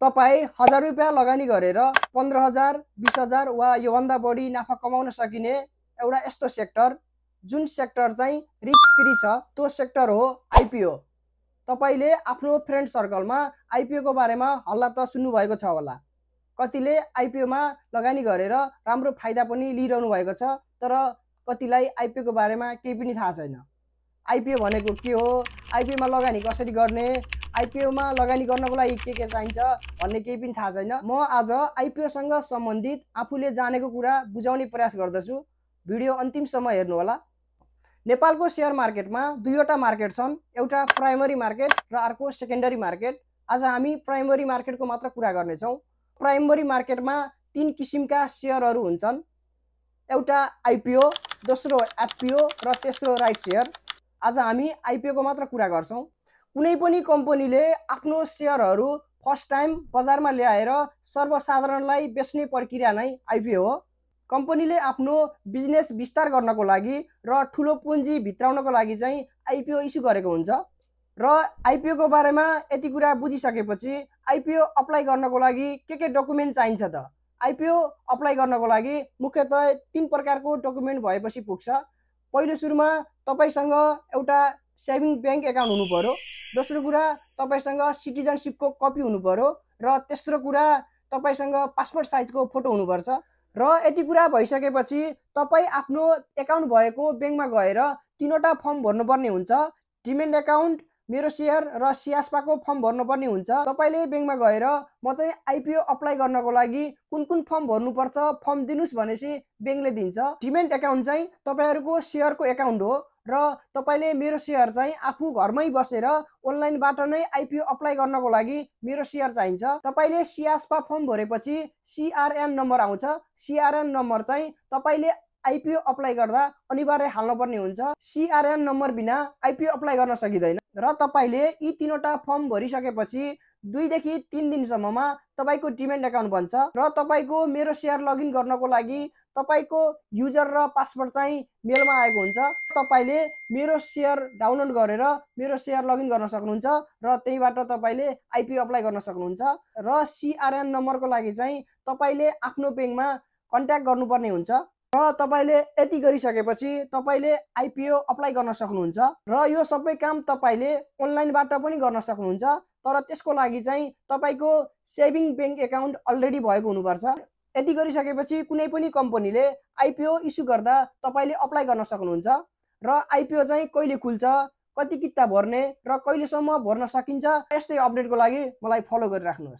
तपाईँ 1000 रुपैयाँ लगानी गरेर 15,000 20,000 वा योभन्दा बढी नाफा कमाउन सकिने एउटा यस्तो सेक्टर जुन सेक्टर चाहिँ रिस्क फ्री छ त्यो सेक्टर हो आइपिओ। तपाईले आफ्नो फ्रेन्ड सर्कलमा आइपिओ को बारेमा हल्ला त सुन्नु भएको छ होला। कतिले आइपिओ मा लगानी गरेर राम्रो फाइदा पनि लिइरहनु भएको छ, तर कतिलाई आइपिओ को बारेमा केही पनि थाहा छैन। आइपिओ भनेको के हो, आइपिओ मा लगानी कसरी गर्ने, आइपिओ मा लगानी गर्नको लागि के चाहिन्छ भन्ने केही पनि थाहा छैन। म आज आइपिओ सँग सम्बन्धित आफूले जानेको कुरा बुझाउने प्रयास गर्दछु। भिडियो अन्तिमसम्म हेर्नु होला। नेपालको शेयर मार्केटमा दुईवटा मार्केट छन्, एउटा प्राइमरी मार्केट र अर्को सेकेन्डरी मार्केट। आज हामी प्राइमरी मार्केटको मात्र कुरा गर्नेछौँ। प्राइमरी मार्केटमा तीन किसिमका शेयरहरू हुन्छन्, एउटा आइपिओ, दोस्रो एफपिओ र तेस्रो राइट शेयर। आज हामी आइपिओ को मात्र कुरा गर्छौँ। कुनै पनि कम्पनीले आफ्नो शेयरहरू फर्स्ट टाइम बजारमा ल्याएर सर्वसाधारणलाई बेच्ने प्रक्रिया नै आइपिओ हो। कम्पनीले आफ्नो बिजनेस विस्तार गर्नको लागि र ठुलो पुँजी भित्राउनको लागि चाहिँ आइपिओ इस्यु गरेको हुन्छ। र आइपिओ को बारेमा यति कुरा बुझिसकेपछि आइपिओ अप्लाई गर्नको लागि के डकुमेन्ट चाहिन्छ त? आइपिओ अप्लाई गर्नको लागि मुख्यतः 3 प्रकारको डकुमेन्ट भएपछि पुग्छ। पहिलो सुरुमा तपाईसँग एउटा सेभिङ बैंक एकाउन्ट हुनु पर्यो, दोस्रो कुरा तपाईसँग सिटिजनशिपको कपी हुनु पर्यो र तेस्रो कुरा तपाईसँग पासपोर्ट साइजको फोटो हुनुपर्छ। र यति कुरा भइसकेपछि तपाई आफ्नो एकाउन्ट भएको बैंकमा गएर तीनवटा फर्म भर्नुपर्ने हुन्छ। डिमेन्ड एकाउन्ट, मेरो शेयर र सियास्पाको फर्म भर्नुपर्ने हुन्छ। तपाईले बैंकमा गएर म चाहिँ आइपिओ अप्लाई गर्नको लागि कुन फर्म भर्नुपर्छ फर्म दिनुस् भनेपछि बैंकले दिन्छ। डिमेन्ड एकाउन्ट चाहिँ तपाईहरुको शेयरको एकाउन्ट हो र तपाईले मेरो शेयर चाहिँ आफू घरमै बसेर अनलाइनबाट नै आइपिओ अप्लाई गर्नको लागि मेरो शेयर चाहिन्छ। तपाईले सियास्पा फर्म भरेपछि सीआरएन नम्बर आउँछ। सीआरएन नम्बर चाहिँ तपाईले आइपिओ अप्लाई गर्दा अनिवार्य हाल्नुपर्ने हुन्छ। सीआरएन नम्बर बिना आइपिओ अप्लाई गर्न सकिँदैन। र तपाईले यी तीनवटा फर्म भरिसकेपछि 2 देखि 3 दिनसम्ममा तपाईको डिमेन्ड एकाउन्ट बन्छ र तपाईको मेरो शेयर लगइन गर्नको लागि तपाईको युजर र पासवर्ड चाहिँ मेलमा आएको हुन्छ। तपाईले मेरो शेयर डाउनलोड गरेर मेरो शेयर लगइन गर्न सक्नुहुन्छ र त्यहीबाट तपाईले आइपिओ अप्लाई गर्न सक्नुहुन्छ। र सीआरएन नम्बरको लागि चाहिँ तपाईले आफ्नो बैंकमा कन्ट्याक्ट गर्नुपर्ने हुन्छ र तपाईले यति गरिसकेपछि तपाईले आइपिओ अप्लाई गर्न सक्नुहुन्छ। र यो सबै काम तपाईले अनलाइनबाट पनि गर्न सक्नुहुन्छ, तर त्यसको लागि चाहिँ तपाईको सेभिङ बैंक एकाउन्ट अलरेडी भएको हुनुपर्छ। यति गरिसकेपछि कुनै पनि कम्पनीले आइपिओ इस्यु गर्दा तपाईले अप्लाई गर्न सक्नुहुन्छ। र आइपिओ चाहिँ कहिले खुल्छ, कति किता भर्ने र कहिलेसम्म भर्न सकिन्छ, यस्तै अपडेटको लागि मलाई फलो गरिराख्नुहोस्।